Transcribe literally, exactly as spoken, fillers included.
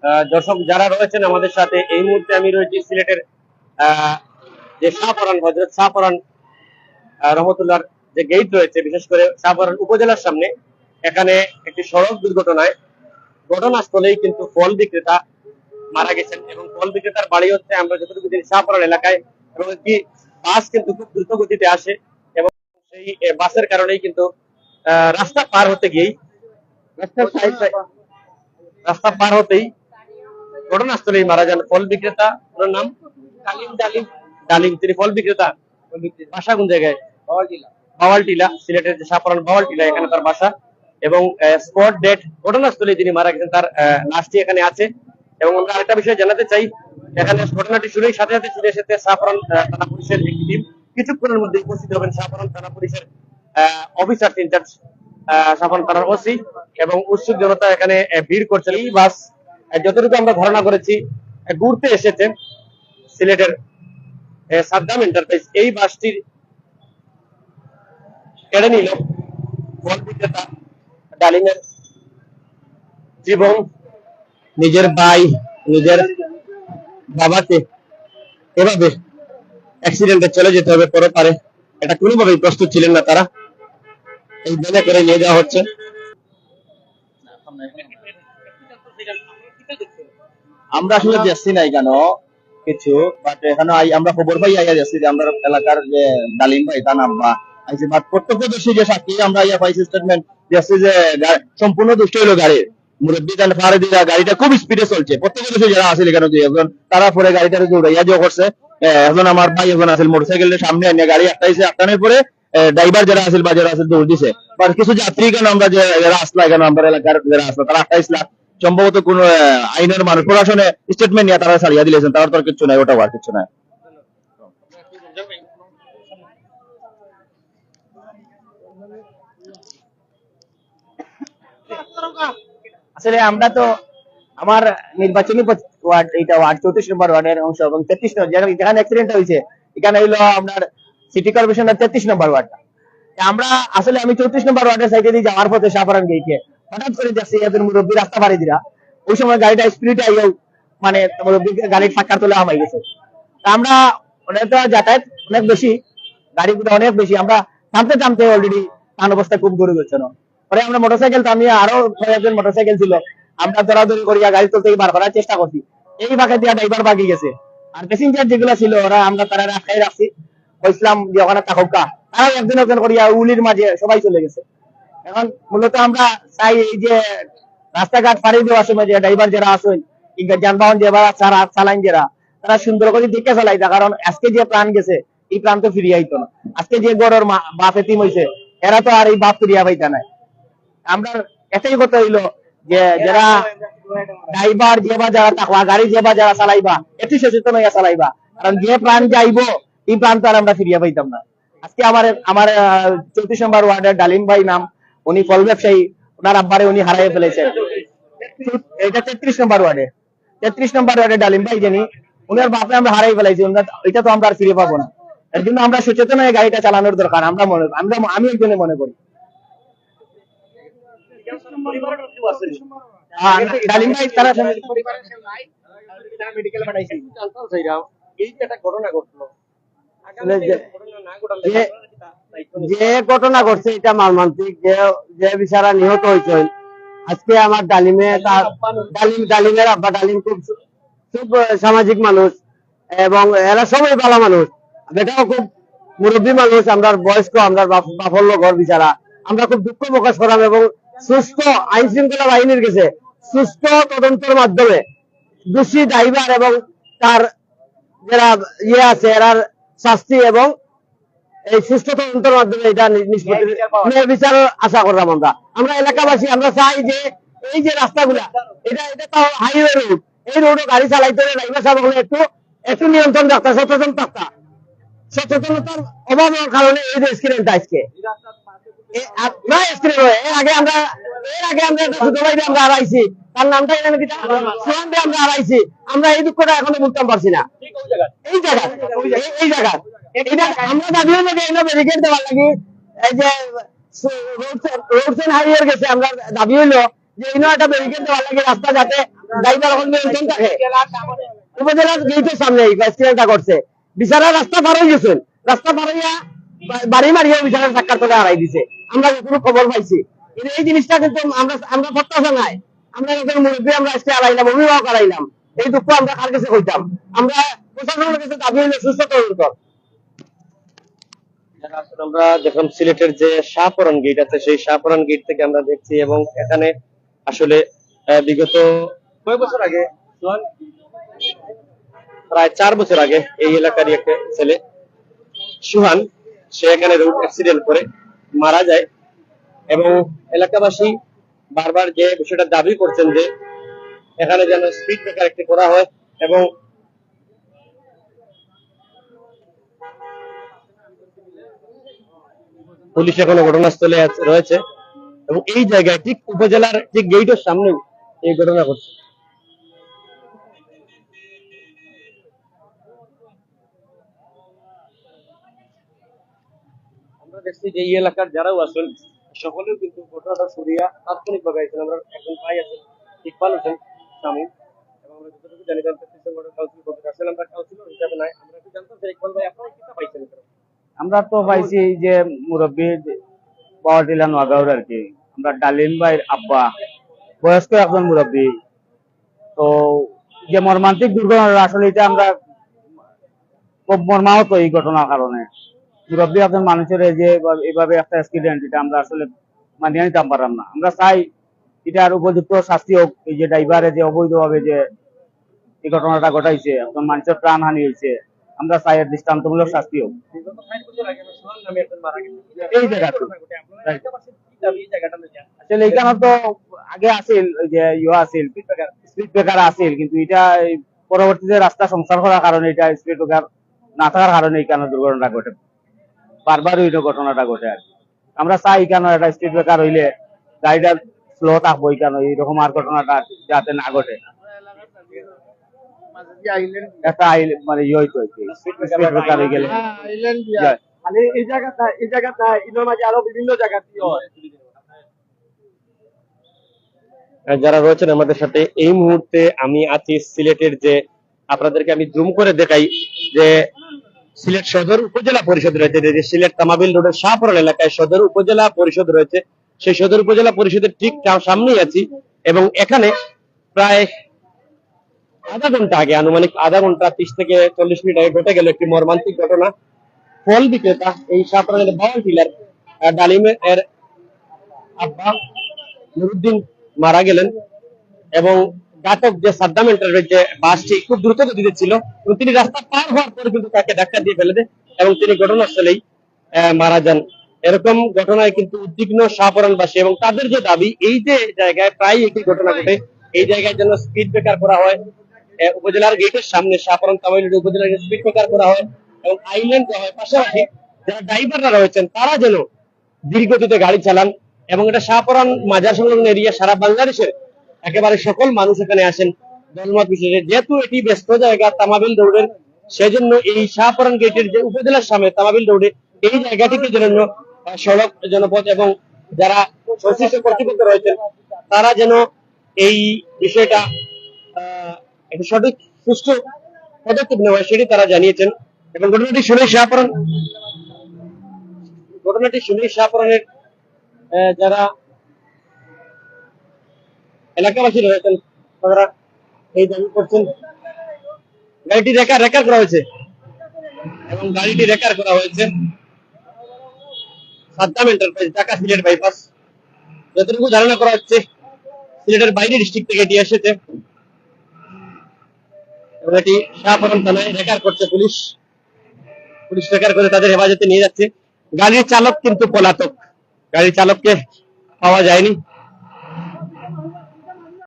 আহ, দর্শক যারা রয়েছেন আমাদের সাথে, এই মুহূর্তে আমি রয়েছি সিলেটের, আহ, যে শাহপরান, হযরত শাহপরান, আহ, রহমতুল্লাহর যে গেট রয়েছে, বিশেষ করে শাহপরান উপজেলার সামনে। এখানে একটি সড়ক দুর্ঘটনায় ঘটনাস্থলেই কিন্তু ফল বিক্রেতা মারা গেছেন এবং ফল বিক্রেতার বাড়ি হচ্ছে, আমরা যতটুকু জানি, শাহপরান এলাকায় এবং একটি বাস কিন্তু খুব দ্রুত গতিতে আসে এবং সেই, এ, বাসের কারণেই কিন্তু, আহ, রাস্তা পার হতে গিয়েই, রাস্তার সাইড, রাস্তা পার হতেই ঘটনাস্থলেই মারা যান ফল বিক্রেতা। ওনার নাম ডালিম। ডালিম। ডালিম, তিনি ফল বিক্রেতা। ফল বিক্রেতা। বাসা কোন জায়গায়? বাওয়ালটিলা। বাওয়ালটিলা, সিলেটের যে শাহপরান বাওয়ালটিলা, এখানে তার বাসা। এবং, আহ, স্পট ডেড, ঘটনাস্থলেই তিনি মারা গেছেন। তার, আহ, লাশটি এখানে আছে। এবং আমরা আরেকটা বিষয় জানাতে চাই, এখানে ঘটনাটি শুনেই সাথে সাথে ছুটে এসেছে শাহপরান, আহ, থানা পুলিশের একটি টিম। কিছুক্ষণের মধ্যে উপস্থিত হবেন শাহপরান থানা পুলিশের, আহ, অফিসার ইনচার্জ, আহ, শাহপরান থানার ওসি এবং উৎসুক জনতা এখানে, আহ, ভিড় করছেন। এই বাস, আহ, যতটুকু আমরা ধারণা করেছি, আহ, ঘুরতে এসেছেন সিলেটের, আহ, সাদ্দাম এন্টারপ্রাইজ। এই বাসটির কেড়ে নিল ফল বিক্রেতা ডালিমের জীবন। নিজের ভাই, নিজের বাবাকে এভাবে অ্যাক্সিডেন্টে চলে যেতে হবে পরপারে, এটা কোনোভাবেই প্রস্তুত ছিলেন না তারা। এই ভ্যানে করে নিয়ে যাওয়া হচ্ছে। আমরা আসলে দেখছি না এখানে কিছু, বাট এখানে আই-, আমরা খবর পাই আইয়া দেখছি যে আমরা এলাকার যে ডালিম ভাই, তার নাম বা আইসি, বাট প্রত্যক্ষদর্শী যে সাক্ষী আমরা আইয়া পাইছি স্টেটমেন্ট দেখছি যে গা-, সম্পূর্ণ দুষ্ট হইলো গাড়ি। মুরব্বী তাহলে ফাড়ে দিয়া গাড়িটা খুব স্পিডে চলছে। প্রত্যক্ষদর্শী যারা আছে এখানে দুই একজন, তারা পরে গাড়িটারে দৌড়াইয়া যে করছে, এ, একজন আমার ভাই একজন আছে মোটরসাইকেলের সামনে আনিয়া গাড়ি আটকাইছে, আটকানোর পরে, এ, ড্রাইভার যারা আছে বা যারা আছে দৌড় দিছে। বা কিছু যাত্রী কেন আমরা যে যারা আসলা, কেন আমরা এলাকার যারা আসলা, তারা আটকাইছিলা। সম্ভবত কোনো, এ, আইনের মানুষ প্রশাসনে স্টেটমেন্ট নিয়ে তারা ছাড়িয়া দিলেছেন, তারা তো আর কিচ্ছু নাই, ওটা আর কিচ্ছু নাই। আসলে আমরা তো আমার নির্বাচনী পথ-, ওয়ার্ড, এইটা ওয়ার্ড চৌত্রিশ নম্বর ওয়ার্ডের অংশ এবং তেত্রিশ নম্বর, যেখানে, যেখানে অ্যাক্সিডেন্ট হয়েছে, এখানে হইলো আপনার সিটি কর্পোরেশনের তেত্রিশ নম্বর ওয়ার্ড। তা আমরা আসলে, আমি চৌত্রিশ নম্বর ওয়ার্ডের সাইডে দিয়ে যাওয়ার পথে শাহপরান গেইটে হঠাৎ করে দেখছি একজন মুরব্বী রাস্তা পাড়ি দিরা, ওই সময় গাড়িটা স্পিডে আইয়াও মানে মুরব্বী গাড়ির চাকার তলে হামাই গেছে। তা আমরা, ওটা তো যাতায়াত অনেক বেশি, গাড়ি ঘোড়া অনেক বেশি, আমরা থামতে থামতে অলরেডি তার অবস্থা খুব গুরুতর। পরে আমরা মোটরসাইকেল থামিয়ে আরো কয়েকজন মোটরসাইকেল ছিল, আমরা দৌড়াদৌড়ি করিয়া গাড়ি তুলতে বার করার চেষ্টা করছি। এই ফাঁকে দিয়া ড্রাইভার ভাগি গেছে। আর প্যাসেঞ্জার যেগুলা ছিল, ওরা আমরা তারা আটকাই রাখছি, কইছিলাম যে ওখানে থাকউক্কা। তারাও একজন একজন করিয়া উলির মাঝে সবাই চলে গেছে। এখন মূলত আমরা চাই এই যে রাস্তাঘাট পাড়ি দেওয়ার সময় যে ড্রাইভার যারা আছেন কিংবা যানবাহন যারা চালা-, চালাইন যারা, তারা সুন্দর করে দেখে চালাইতা, কারণ আজকে যে প্রাণ গেছে, এই প্রাণ তো ফিরিয়া আইতো না। আজকে যে ঘরর মা, বাপ এতিম হইছে, এরা তো আর এই বাপ ফিরিয়া পাইতা নায়। আমরা এটাই কথা হইলো যে যারা ড্রাইভার যে বা যারা থাকবা, গাড়ি যে বা যারা চালাইবা, একটু সচেতন হইয়া চালাইবা, কারণ যে প্রাণ যাইবো, এই প্রাণ তো আর আমরা ফিরিয়া পাইতাম না। আজকে আমার, আমার, আহ, চৌত্রিশ নম্বর ওয়ার্ডের ডালিম ভাই নাম, উনি ফল ব্যবসায়ী, ওনার আব্বারে উনি হারাই ফেলেছেন। এটা তেত্রিশ নম্বর ওয়ার্ডে, তেত্রিশ নম্বর ওয়ার্ডে ডালিম ভাই যিনি, উনার বাপরে আমরা হারাই ফেলাইছি, ওনার, এটা তো আমরা আর ফিরে পাবো না। এর জন্য আমরা সচেতন হয়ে গাড়িটা চালানোর দরকার, আমরা মনে, আমরা, আমি একজনে মনে করি। হ্যাঁ, ডালিম ভাই তারা মেডিকেলে পাঠাইছি। এই যে একটা ঘটনা ঘটলো, আসলে যে, যে, যে ঘটনা ঘটছে এটা মর্মান্তিক, যে, যে বেচারা নিহত হয়েছেন। আজকে আমার ডালিমে তার, ডালিম, ডালিমের আব্বা ডালিম খুব সু-, খুব, আহ, সামাজিক মানুষ এবং এরা সবাই ভালো মানুষ। বেটাও খুব মুরব্বী মানুষ, আমরার বয়স্ক, আমরার বাপ, বাপর লগর বেচারা। আমরা খুব দুঃখ প্রকাশ করাম এবং সুষ্ঠু আইন শৃঙ্খলা বাহিনীর কাছে সুষ্ঠু তদন্তের মাধ্যমে দোষী ড্রাইভার এবং তার যারা ইয়ে আছে, এরার শাস্তি এবং এই সুষ্ঠু তদন্তের মাধ্যমে এটা নি-, নিষ্পত্তি, ন্যায় বিচার পাওয়া। ন্যায় বিচার আশা করলাম আমরা। আমরা এলাকাবাসী, আমরা চাই যে এই যে রাস্তাগুলা, এটা, এটা তো হাইওয়ে রোড, এই রোডে গাড়ি চালাইতে হলে ড্রাইভার সাহেব হলে একটু, একটু নিয়ন্ত্রণ রাখতা, সচেতন থাকতা। সচেতনতার অভাবের কারণে এই যে অ্যাক্সিডেন্ট আজকে। এ, আ-, না, অ্যাক্সিডেন্ট হয়। এর আগে আমরা, এর আগে আমরা একটা ছোট ভাইরে আমরা হারাইছি। তার নামটা এখানে কিতা? সোহানরে আমরা হারাইছি। আমরা এই দুঃখটা এখনো ভুলতাম পারছি না। এই জায়গা, এই, এই জায়গা। এটা আমরা দাবি হইলো যে এখানে ব্যারিকেড দেওয়ার লাগি, এই যে সু-, রোড সে-, রোড সেন হাইওয়ের গেছে আমরা দাবি হইলো যে এখানে একটা ব্যারিকেড দেওয়ার লাগি রাস্তা যাতে ড্রাইভার অখন নিয়ন্ত্রণ থাকে। উপজেলার গেটের সামনে এই অ্যাক্সিডেন্টটা ঘটছে। বেচারা রাস্তা পার হয়ে গেছেন, রাস্তা পার হইয়া বা-, বাড়ি মারিয়া বেচারা চাক্কার তলে হারাই দিছে। আমরা যতটুকু খবর পাইছি, কিন্তু এই জিনিসটা কিন্তু আমরা, আমরা প্রত্যাশা নাই। আমরা একজন মুরব্বী, আমরা আজকে হারাইলাম, অভিভাবক হারাইলাম, এই দুঃখ আমরা কার কাছে কইতাম? আমরা প্রশাসনের কাছে দাবি হইলে সুস্থ তদন্ত। যারা আসলে আমরা দেখলাম সিলেটের যে শাহপরান গেট আছে, সেই শাহপরান গেট থেকে আমরা দেখছি, এবং এখানে আসলে, আহ, বিগত কয় বছর আগে, সুহান? প্রায় চার বছর আগে এই এলাকারই একটা ছেলে সুহান, সে এখানে রোড অ্যাক্সিডেন্ট করে মারা যায়, এবং এলাকাবাসী বারবার যে বিষয়টা দাবি করছেন যে এখানে যেন স্পিড ব্রেকার একটি করা হয়, এবং পুলিশ এখনো ঘটনাস্থলে আছে, রয়েছে, এবং এই জায়গায় ঠিক উপজেলার ঠিক গেটের সামনেই এই ঘটনা ঘটছে। আমরা দেখছি যে এই এলাকার যারাও আছেন, সকলেও কিন্তু ঘটনাটা শুনিয়া তাৎক্ষণিকভাবে আইছেন। আমরা একজন ভাই আছেন, ইকবাল হোসেন শামীম, এবং আমরা যতটুকু জানি, জানতে চাচ্ছি, আমরা কাউন্সিলর পদে আছেন, আমরা কাউন্সিলর হিসাবে নাই, আমরা একটু জানতে চাই, ইকবাল ভাই, আপনারা কিতা পাইছেন এখানে? আমরা তো পাইছি এই যে মুরব্বী বাওয়াটিলা নোয়াগাঁওর আর কি, আমরা ডালিম ভাইর আব্বা, বয়স্ক একজন মুরব্বী। তো যে মর্মান্তিক দুর্ঘটনা, আসলে এটা আমরা খুব মর্মাহত এই ঘটনার কারণে। মুরব্বী একজন মানুষের এই যে এভাবে, এভাবে একটা অ্যাক্সিডেন্ট, এটা আমরা আসলে মানিয়ে নিতাম পারলাম না। আমরা চাই এটার উপযুক্ত শাস্তি হোক। এই যে ড্রাইভারে যে অবৈধভাবে যে এই ঘটনাটা ঘটাইছে, একজন মানুষের প্রাণহানি হয়েছে, আমরা চাই এর দৃষ্টান্তমূলক শাস্তি হোক। বিগত ষাট বছর আগে সোহান নামে একজন মারা গেছে। এই জায়গাতে। রাইট। আসলে এখানে তো আগে আছিল, ওই যে ইয়ে আছিল, স্পিড ব্রেকার আছিল, কিন্তু এটা এই পরবর্তীতে রাস্তা সংস্কার করার কারণে, এটা স্পিড ব্রেকার না থাকার কারণে এখানে দুর্ঘটনা ঘটে, বারবার ওই ঘটনাটা ঘটে আর কি। আমরা চাই এখানে একটা স্পিড ব্রেকার হইলে গাড়িটা স্লো থাকবো, এখানে এইরকম আর ঘটনাটা যাতে না ঘটে। একটা আইল-, মানে ইয়ে হইতো আর কি, স্পিড ব্রেকার হয়ে গেলে। হ্যাঁ, আইল্যান্ড দিয়া। মানে এই জায়গাটা, এই জায়গাটা, ইনোর মাঝে আরো বিভিন্ন জায়গা দিয়ে হয়। আহ, যারা রয়েছেন আমাদের সাথে, এই মুহূর্তে আমি আছি সিলেটের যে, আপনাদেরকে আমি জুম করে দেখাই যে সিলেট সদর উপজেলা পরিষদ রয়েছে, যে সিলেট তামাবিল রোডের শাহপরান এলাকায় সদর উপজেলা পরিষদ রয়েছে। সেই সদর উপজেলা পরিষদের ঠিক তা-, সামনেই আছি, এবং এখানে প্রায় আধা ঘন্টা আগে, আনুমানিক আধা ঘন্টা, ত্রিশ থেকে চল্লিশ মিনিট আগে ঘটে গেল একটি মর্মান্তিক ঘটনা। ফল বিক্রেতা এই শাহপরানের বাওয়াটিলার, আহ, ডালিমের এর আব্বা নুরুদ্দিন মারা গেলেন, এবং ঘাতক যে সাদ্দাম এন্টারপ্রাইজ যে বাসটি খুব দ্রুত গতিতে ছিল, এবং তিনি রাস্তা পার হওয়ার পরে কিন্তু তাকে ধাক্কা দিয়ে ফেলে দেয় এবং তিনি ঘটনাস্থলেই, আহ, মারা যান। এরকম ঘটনায় কিন্তু উদ্বিগ্ন শাহপরানবাসী এবং তাদের যে দাবি, এই যে জায়গায় প্রায় একই ঘটনা ঘটে, এই জায়গায় যেন স্পিড ব্রেকার করা হয়, আহ, উপজেলার গেটের সামনে, শাহপরান তামাবিল রোডে উপজেলার গেটে স্পিড ব্রেকার করা হয় এবং আইল্যান্ড দেওয়া হয়। পাশাপাশি যারা ড্রাইভাররা রয়েছেন, তারা যেন ধীর গতিতে গাড়ি চালান, এবং এটা শাহপরান মাজার সংলগ্ন এরিয়া, সারা বাংলাদেশের একেবারে সকল মানুষ এখানে আসেন ধর্মমত বিশেষে। যেহেতু এটি ব্যস্ত জায়গা তামাবিল রোডের, সেজন্য এই শাহপরান গেটের যে উপজেলার সামনে তামাবিল রোডে এই জায়গাটিকে যেন, আহ, সড়ক, জনপথ এবং যারা সংশ্লিষ্ট কর্তৃপক্ষ রয়েছেন, তারা যেন এই বিষয়টা, আহ, একটা সঠিক সুষ্ঠু পদক্ষেপ নেওয়া হয়, সেটি তারা জানিয়েছেন। এবং ঘটনাটি শুনেই শাহপরান, ঘটনাটি শুনেই শাহপরানের, আহ, যারা এলাকাবাসী রয়েছেন, তারা এই দাবি করছেন। গাড়িটি রেকার, রেকার করা হয়েছে এবং গাড়িটি রেকার করা হয়েছে সাদ্দাম এন্টারপ্রাইজ, ঢাকা সিলেট বাইপাস। যতটুকু ধারণা করা হচ্ছে, সিলেটের বাইরে ডিস্ট্রিক্ট থেকে এটি এসেছে এবং এটি শাহপরান থানায় রেকার করছে পুলিশ। পুলিশ রেকার করে তাদের হেফাজতে নিয়ে যাচ্ছে। গাড়ির চালক কিন্তু পলাতক, গাড়ির চালককে পাওয়া যায়নি।